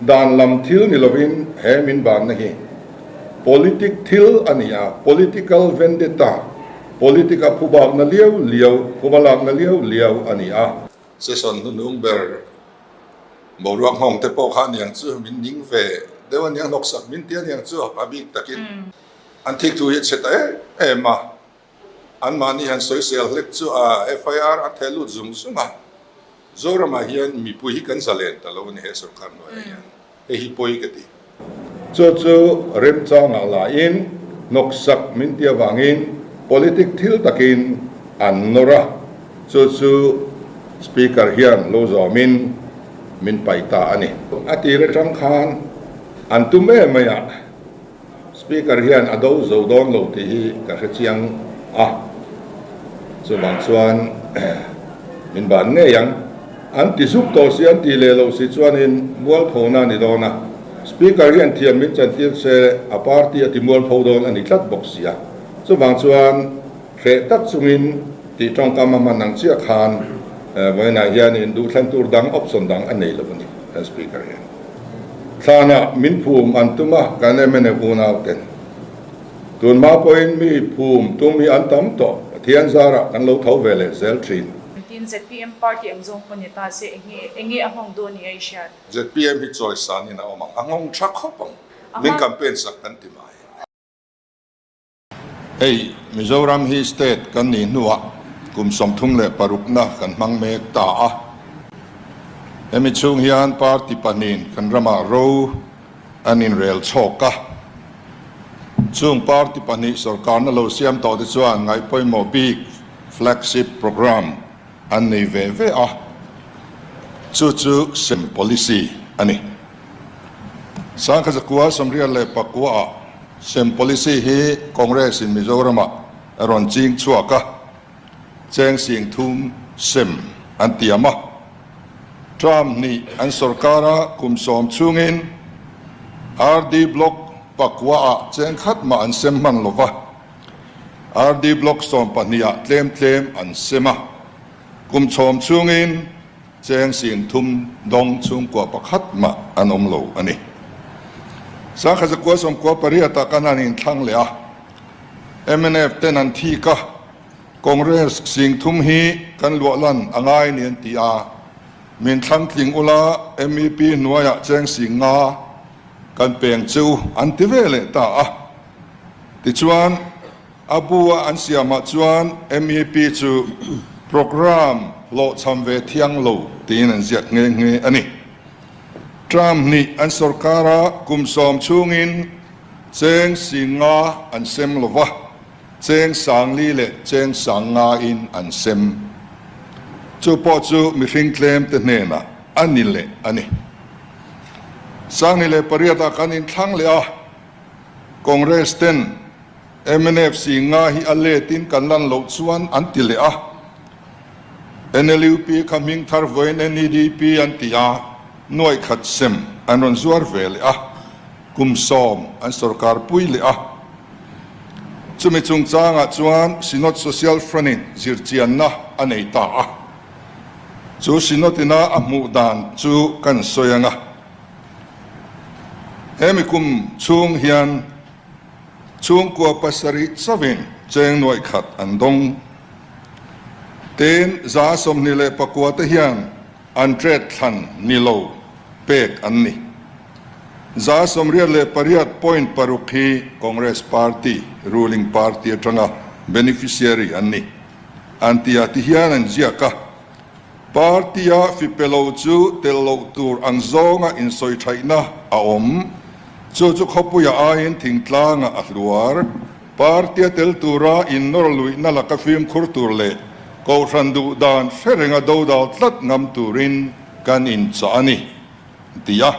Dan lam thil ni lovin he min banna hi politic thil a ni a, political vendetta, politic a phubakna liau liau, phubalakna liau liau a ni a. Session hnunung ber boruak nghawng te pawh kha aniang chu min ning ve deuh aniang hnawksak min ti aniang chu a bik takin an thikthu hi a chhe ta em em a. Anmahni han sawisel hlek chu a FIR a theh lut zung zung a, Zoramah hian mipui hi kan zalen ta lo a ni he sorkar hnuaiah hian, hei hi pawi ka ti. Chu chu remchangah lahin hnawksak min ti avangin politic thil takin an nawr a, chu chu Speaker hian lo zawmin min paih ta a ni. A tir atang khan an tum em mai a. Speaker hian a do zo dawn lo tih hi ka hre chiang a, chuvang chuan min ban ngei ang. An ti zuk tawh si, an ti leh lo si chuanin mualphona a ni dawn a, Speaker hian thiam min chantir se a party a ti mualpho dawn a ni tlat bawk si a, chuvang chuan hreh tak chungin tih tawngkam a hman ang chiah khan vawiinah hianin duhthlan tur dang option dang a nei lo a ni kan Speaker hian. Thlanah min phum an tum a, kan mnf unau ten. Tun hma pawhin mi phum tum hi an tam tawh, Pathian zarah kan lo tho ve leh zel thin. Tin, zpm party ang zawng pawh ni ta se, enge enge a nghawng dawn ni a i hriat? Zpm hi chawi sanin a awm ang, a nghawng tha khawp ang, min campaign sak kan ti mai. Hei Mizoram hi state kan nih hnuah kum 36na kan hmang mek ta a. Hemi chhung hian party pahnihin kan ramah ro an inrel chhawk a. Chung party pahnih sorkarna lo siam tawh te chuan ngaih pawimawh bik flagship programme an nei ve ve a, chu chu sem policy a ni. Sangkhaza 1949 ah sem policy hi Congress in Mizoram ah a rawn ching chhuak a, cheng 30,000 sem an tiam a. Term hnih an sorkar a kum 10 chhungin RD Block pakua ah cheng khat mah an sem hman lova, RD Block 12 ah tlem tlem an sem a, kum 10 chhungin Cheng 30,000 dawng chhungkua pakhat mah an awm lo a ni. 1998 ah kan han inthlang leh a, mnf ten an thik a, Congress 30,000 hi kan luah lan a ngai ni an ti a, min thlang tling ula MEP hnuaiah cheng 5,000 kan peng che u an ti ve leh ta a. Tichuan. A bu a an siamah chuan MEP chu programme hlawhchham ve thiang lo tiin an ziak nghe nghe a ni. Term hnih an sorkar a, kum 10 chhungin cheng 5,000 an sem lo va, cheng 4,000 leh cheng 5,000 in an sem. Chu pawh chu mihring tlem te hnenah a ni leh a ni. 2008 ah kan inthlang leh a, Congress ten Mnf 5,000 hi a letin kan lan loh chuan an ti leh a. NLUP kha hming thar vawiin NEDP an ti a, nuaih khat sem an rawn zuar ve leh a, kum 10 an sorkar pui leh a. Chumi chungchangah chuan Synod Social Front-in zirchianna a nei ta a. Chu Synod-ina a hmuh dan chu kan sawi ang a. Hemi kum chhung hian Chhungkua pasarih chauhin cheng nuaih khat an dawng. Tin, 29% te hian an ṭet thlan ni lo pek an ni. 88.6 hi Congress Party, ruling party aṭanga beneficiary an ni. An ti a, ti hian an ziak a. Party-a fi pe lo chu tel loh tur ang zawnga insawi thaihna a awm. Chu chu khawpuia aiin thingtlangah a hluar. Party-a tel tura innawr luihna laka fimkhur tur leh kohhran duh dan hre renga dodal tlat ngam turin kan inchah a ni, ti a.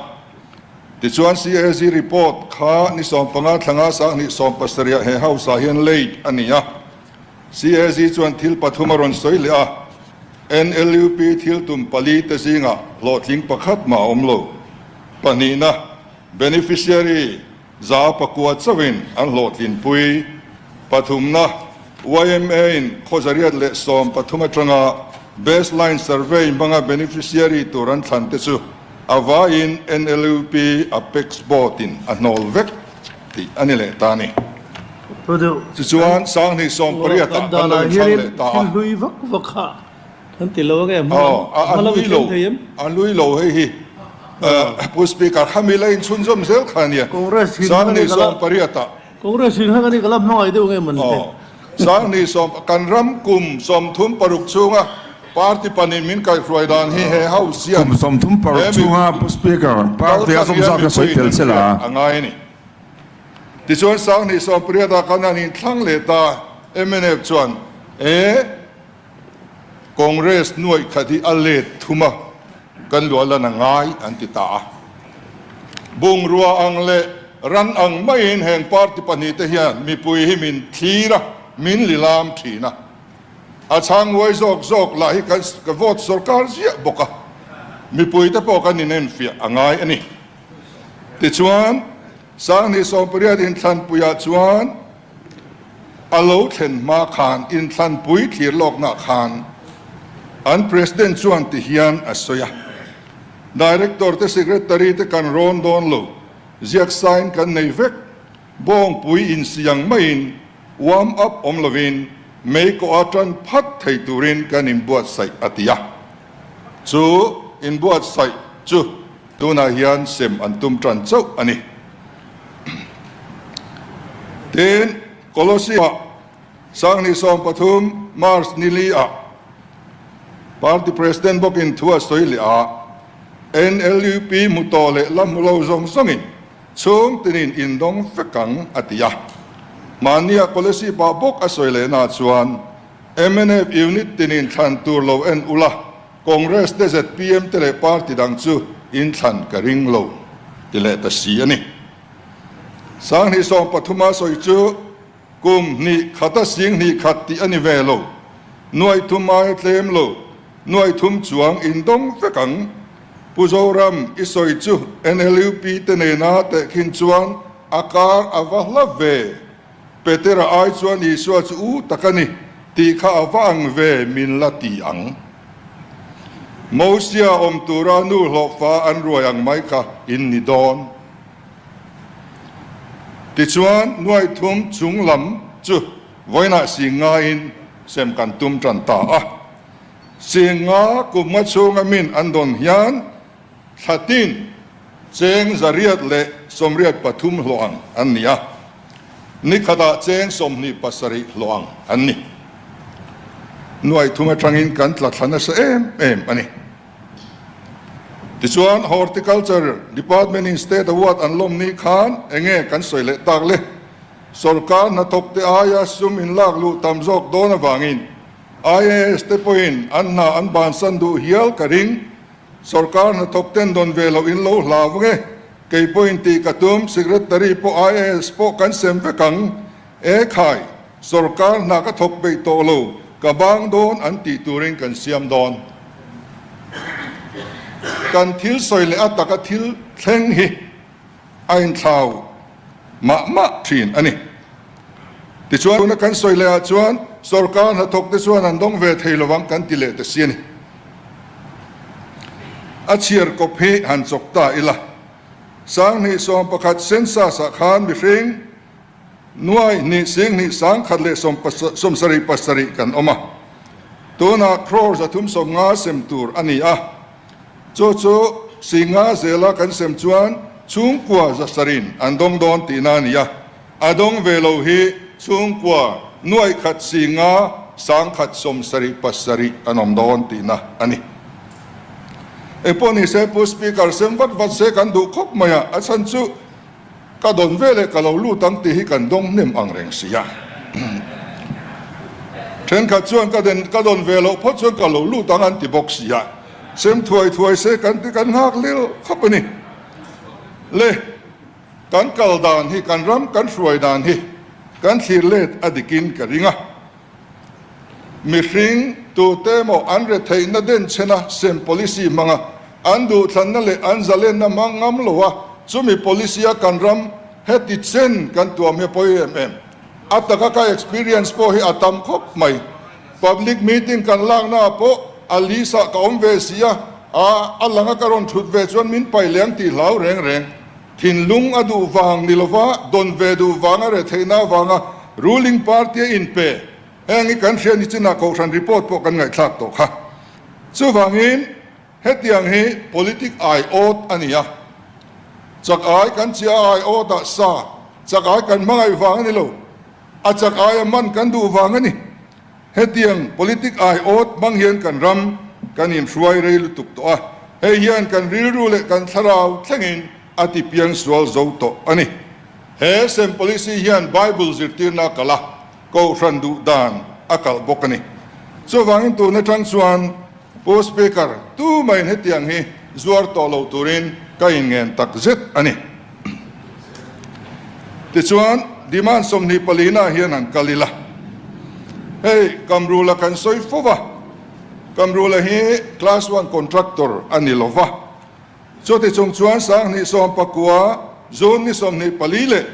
Tichuan CAG report kha ni 15 thlanga 2017 he House-ah hian laid a ni a. CAG chuan thil pathum a rawn sawi leh a, NLUP thil tum pali te zingah hlawhtling pakhat mah a awm lo. Pahnihna, beneficiary 9% chauhin an hlawhtlinpui. Pathumna, YMA-in 213 atanga baseline survey hmanga beneficiary tur an thlan te chu. A vaiin NLUP Apex Board in a hnawl vek tih a ni leh ta a ni. Tichuan, 2018 ah kan lo inthlang leh ta a. Aw, a hlui lo, a hlui lo hei hi. Pu Speaker, khami la inchhunzawm zel kha a nia. 2018 ah. Aw, 20 kan ram kum 36 chhunga party pahnih min kaihhruai dan hi he House hian Kum 36 he mi chhunga Pu Speaker, party a kalkhat hian sawmzak hi sawi mipuiin tel an se la. hriat a ngai a ni. Tichuan 2018 ah khan an inthlang leh ta, mnf chuan e Congress nuaih khat hi a let thum a, kan luah lan a ngai an ti ta a. Bungrua ang leh ran ang maiin heng party pahnihte hian mipui hi min thlir a, min lilam thin a. A chhang nguai zawk zawk lah hi kan vote sorkar ziah bawk a, mipuite pawh kan inenfiah a ngai a ni. Tichuan, 2018 inthlanpuiah chuan a lo thlen hma khan inthlanpui thlir lawknah khan an President chuan ti hian a sawi a, Director te Secretary te kan rawn dawn lo, ziak sign kan nei vek, bawngpui insiang maiin warm up awm lovin mei kawh a tan phat thei turin kan inbuatsaih a ti a. Chu inbuatsaih chu tunah hian sem an tum tan chauh a ni. Tin, Colosseum-ah 2013 March ni li-ah Party President bawkin thu a sawi leh a, NLUP hmu tawh leh la hmu lo zawng zawngin chhung tinin indawng vek ang a ti a. Mahnia Colosseum-ah bawk a sawi lehna chuan mnf unit tinin thlan tur lo en ula, Congress te zpm te leh party dang chu in thlan ka ring lo ti leh ta si a ni. 2013 a sawi chu kum hnih khata 2000 tih a ni ve lo, 3000 aia tlem lo, 3000 chuang in dawng vek ang. Pu Zoram i sawi chu NLUP te nena tehkhin chuan a kar a va hla ve. Petera ai chuan Isua chu u tak a ni tih kha a va ang ve min la ti ang. Mosia awm tura nu hlawhfa an ruai ang mai kha in ni dawn. Tichuan 3000 chung lam chu vawiinah 50,000 in sem kan tum tan ta a. 50,000 kum nga chhunga min an dawn hian Thlatin cheng 883 hlawh ang an ni a, ni khatah cheng 27 hlawh ang an ni. 3000 atangin kan tla thla nasa em em a ni. Tichuan Horticulture Department in State Award an lawm ni khan enge kan sawi leh tak le? Sorkar hnathawk te aia sum in lak luh tam zawk dawn avangin IAS te pawhin an hna an bansan duh hial ka ring. Sorkar hnathawk ten dawn ve loh in lo hlau nge? Kei pawhin tih ka tum, Secretary pawh IAS pawh kan sem vek ang. E khai, sorkar hna ka thawk peih tawh lo, ka bang dawn an tih turin kan siam dawn. Kan thil sawi leh a taka thil thleng hi a inthlau mah mah thin a ni. Tichuan, tuna kan sawi leh ah chuan sorkar hnathawk te chuan an dawng ve thei lovang kan ti leh ta si a ni. A chhiar kawp hi han chawk ta ila. 2011 census ah khan mihring 2 2 177 kan awm a. Tunah crore 350 sem tur a ni a. Chu chu 50 zela kan sem chuan chhungkua 700 an dawng dawn tihna a ni a. A dawng ve lo hi chhungkua 1 50 177 an awm dawn tihna a ni. Engpawh ni se Pu Speaker sem vat vat se kan duh khawp mai a, a chhan chu ka dawn ve leh ka lo lut ang tih hi kan dawng hnem ang reng si a. Thenkhat chuan ka den ka dawn ve loh phawt chuan ka lo lut ang an ti bawk si a, sem thuai thuai se kan ti kan nghak lil khawp a ni. Le kan kal dan hi kan ram kan hruai dan hi kan thlir let a dikin ka ring a. Mihring tute emaw an retheihna denchhena sem policy hmanga an duhthlanna leh an zalenna hmang ngam lo a, chumi policy a kan ram heti chen kan tuam hi a pawi em em. A taka ka experience pawh hi a tam khawp mai. Public meeting kan laknaah pawh a list ah ka awm ve si a. A, a langa ka rawn thut ve chuan min pai leng tih hlau reng reng. Thinlung a duh vang ni lova, dawn ve duh vanga retheihna avanga ruling party a inpe. Heng hi kan hria ni chinah Kohhran report pawh kan ngaihthlak tawh kha. Chuvangin hetiang hi politic aiawt a ni a. Chak ai kan chia aiawtah sa, chak ai kan hmangaih vang a ni lo. A chak aia man kan duh vang a ni. Hetiang politic aiawt hmang hian kan ram kan inhruai rei lutuk tawh a, hei hian kan rilru leh kan thlarau thlengin a ti piang sual zo tawh a ni. He sem policy hian Bible zirtirna a kalh a, Kohhran duh dan a kalh bawk a ni. Chuvangin tun atang chuan Pu Speaker, tumahin hetiang hi zuar tawh lo turin ka inngen tak zet a ni. Tichuan, demand 24 na hian han kal ila. Hei, Kamrula kan sawi fo va, Kamrula hi Class One Contractor a ni lo va. Chuti chung chuan 2019 June ni 24 leh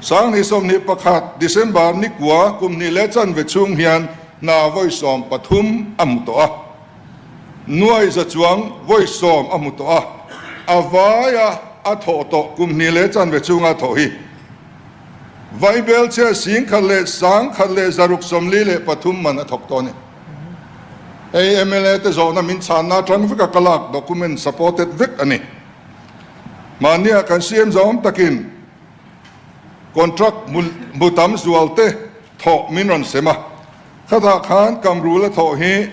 2021 December ni kua kum hnih leh chanve chhung hian hna vawi 13 a hmu tawh a. Nuai za chuang vawi 10 a hmu tawh a. A vaia a thawh tawh kum hnih leh chanve chhunga thawh hi Vaibelchhe 1143 man a thawk tawh a ni. Hei mla te zawhna min chhanna atang veka ka lak document supported vek a ni. Mahnia kan siam zawm takin contract hmu tam zual te thawh min rawn sem a, khatah khan Kamrula thawh hi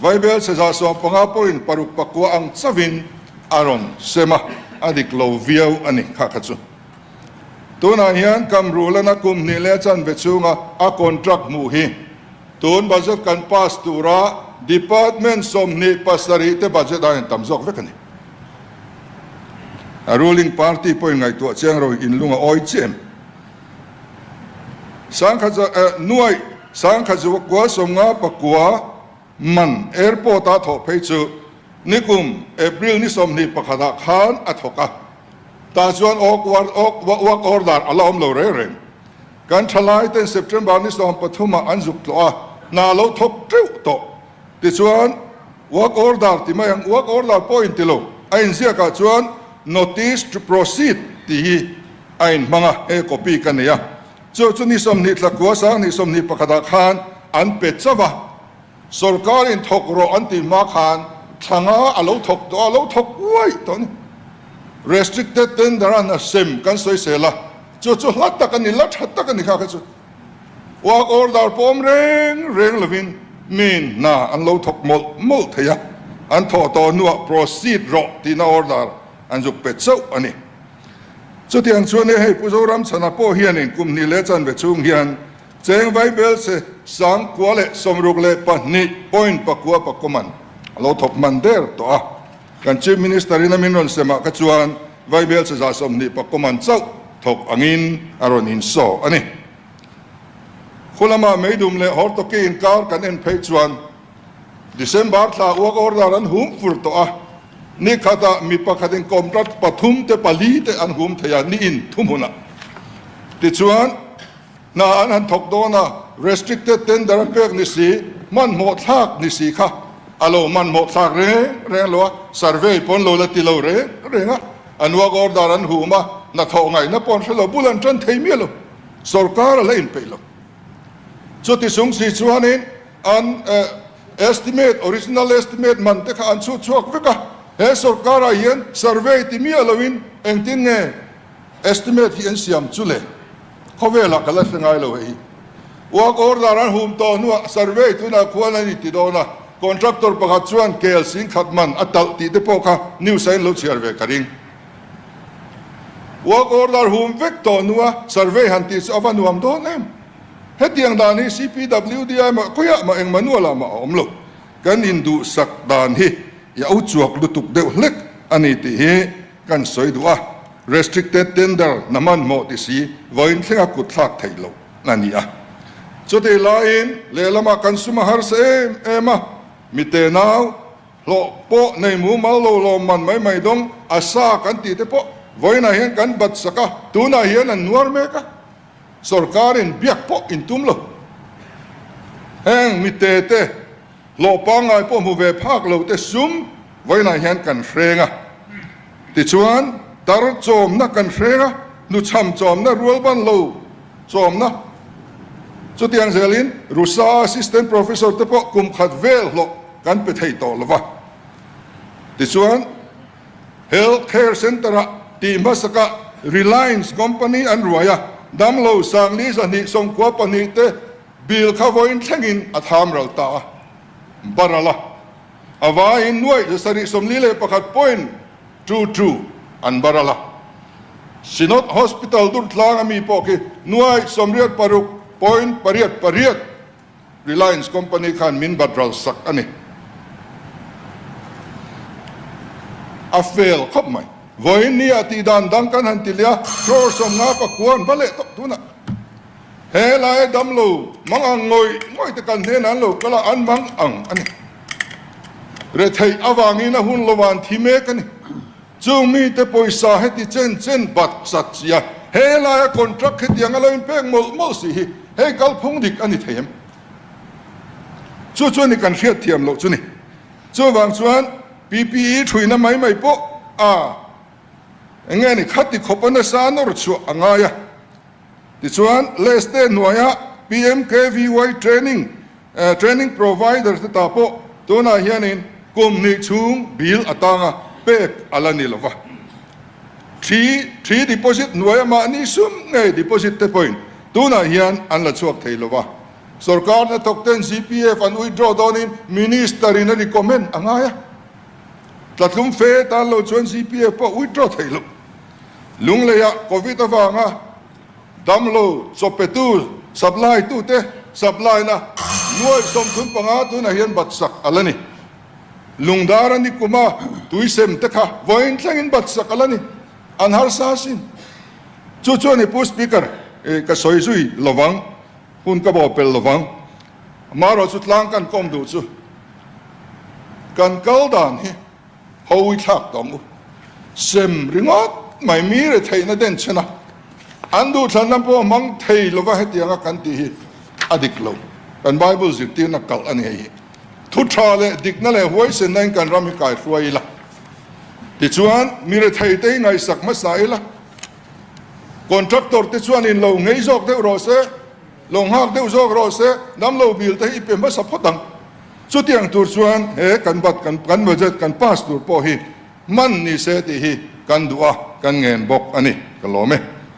Vaibel 115 pawhin paruk pakua ang chauhin a rawn sem a, a dik lo viau a ni kha kha chu. Tunah hian Kamrulana kum hnih leh chanve chhunga a contract hmuh hi tun budget kan pass tura department 27 te budget a intam zawk vek a ni. A ruling party pawhin ngaihtuah chiang ro in lung a awi chiah em? Nuaih 10,959 man airport a thawh phei chu nikum April ni 21 ah khan a thawk a, tah chuan work order a la awm lo reng reng. Kan thalai ten September ni 13 ah an zuk tlawh a, hna lo thawk teuh tawh. Tichuan, work order ti mai ang, work order pawh in ti lo, a inziak ah chuan notice to proceed tih hi a inhmang a, he copy ka nei a. Chu chu ni 20 thla kua 2021 ah khan an pe chauh a, sorkar in thawk rawh an tih hma khan thla nga a lo thawk tawh a, a lo thawk uai tawh a ni. Restricted tender a hna sem kan sawisel a, chu chu hla tak a ni, la tha tak a ni kha kha chu. Work order pawh awm reng reng lovin miin hna an lo thawk mawlh mawlh thei a, an thawh tawh hnuah proceed rawh tihna order an zuk pe chauh a ni. Chutiang chuan e hei Pu Zoramchhana pawh hianin kum hnih leh chanve chhung hian cheng vaibelse 962.9 pakua man a lo thawk hman der tawh a. Kan Chief Minister in a min rawn semah kha chuan vaibelse 20 man chauh thawk angin a rawn insaw a ni. Khulama Meidum leh Hortoki inkar kan en phei chuan December thla work order an hum fur tawh a, ni khatah mi pakhatin contract pathum te pali te an hum thei a ni in thuhmunah. Tichuan, hna an han thawk dawn a, restricted tender a pek ni si, hmanhmawh thlak ni si kha a lo hmanhmawh thlak reng reng lo a, survey pawn lo la ti lo reng reng a, an work order an hum a, hnathawh ngaihna pawh an hre lo, bul an tan thei miah lo, sorkar a la inpeih lo. Chuti chung si chuanin an estimate, original estimate man te kha an chhut chhuak vek a, he sorkarah hian survey ti miah loin engtin nge estimate hi an siam chu le? Khawvelah ka la hre ngai lo hei hi. Work order an hum tawh hnuah survey tunah khuan an inti dawn a, contractor pakhat chuan kel singkhat man a talh tih te pawh kha news a in lo chhiar ve ka ring. Work order hum vek tawh hnua survey han tih chu a va nuam dawn em? Hetiang dan hi CPWDI mah khawiah mah eng manual ah mah a awm lo. Kan induhsak dan hi i au chuak lutuk deuh hlek a ni tih hi kan sawi duh a. Restricted tender na hmanhmawh ti si vawiin thlenga kut thlak theih loh a ni a. Chutih laiin lehlamah kan sum a harsa em em a, mite nau Hlawh pawh nei mumal lo lawm man mai mai dawng a sa kan tih te pawh vawiinah hian kan bat sak a, tunah hian an nuar mek a, sorkarin biak pawh in tum lo. Heng mite te. Hlawh pangngai pawh hmu ve phak lo te sum vawiinah hian kan hreng a. Tichuan, tar chawmna kan hreng a, hnuchham chawmna rualban lo chawmna. Chutiang zelin Rusa Assistant Professor te pawh kum khat vel hlawh kan pe thei tawh lo va. Tichuan, Health Care Centre-ah tih hmasakah Reliance Company an ruai a, damlo sangli 294 te Bill kha vawiin thlengin a tham ral ta a, baral a, a vaiin nuaih 741.22 an baral a. Synod Hospital Durtlang a mi pawh khi nuaih 86.88 Reliance Company khan min bat ral sak a ni. A fail khawp mai. Vawiin ni ah tihdan dang kan han ti leh a, crore 59 an va leh tawh tunah. He lai damlo mang ang ngawih ngawih te kan hnenah an lo kal a, an mang ang a ni. Retheih avangin a hun lo an thi mek a ni. Chung mite pawisa heti chen chen bat chat si a, he laia contract hetiang a lo inpek mawlh mawlh si hi hei kalphung dik a ni thei em? Chu chu a ni kan hriat thiam loh chu ni. Chuvang chuan PPE thuina mai mai pawh a eng nge ni khati khawp a nasa nawr chhuah a ngai a. Tichuan, Leste hnuaia PMKVY training training provider te ta pawh tunah hianin kum hnih chhung bill atanga pek a la ni lova. Thi thi deposit hnuaia mahni sum ngei deposit te pawhin tunah hian an la chhuak thei lova. Sorkar hnathawk ten GPF an withdraw dawnin Minister in a recommend a ngai a. Tlatlum fe tan lo chuan GPF pawh withdraw thei lo. Lungleiah Covid avanga damlo chawpetu supply tute supply na nuai 35 tunah hian batsak a la ni. Lungdar a ni kuma tuisem te kha vawiin thlengin batsak a la ni. An harsa asin. Chu chuan i Pu Speaker ka sawi zui lovang, hun ka bawh pel lovang. Amaherawh chu tlang kan kawm duh chu kan kal dan hi Hawi thlak tawh ang u. Sem ringawt mai mi retheihna den chhen a, an duhthlanna pawh hmang thei lova hetianga kan tih hi a dik lo. Kan Bible zirtirna kalh a ni hei hi. Thu tha leh dikna leh huaisenna in kan ram hi kai hruai ila. Tichuan, mi rethei te hi ngaihsak hmasa ila. Contractor te chuan in lo ngei zawk deuh rawh se, lo nghak deuh zawk rawh se, damlo bil te hi i pe hmasa phawt ang. Chutiang tur chuan he kan bat kan kan budget kan pass tur pawh hi hman ni se tih hi kan duh a, kan ngen bawk a ni. Ka lawm e.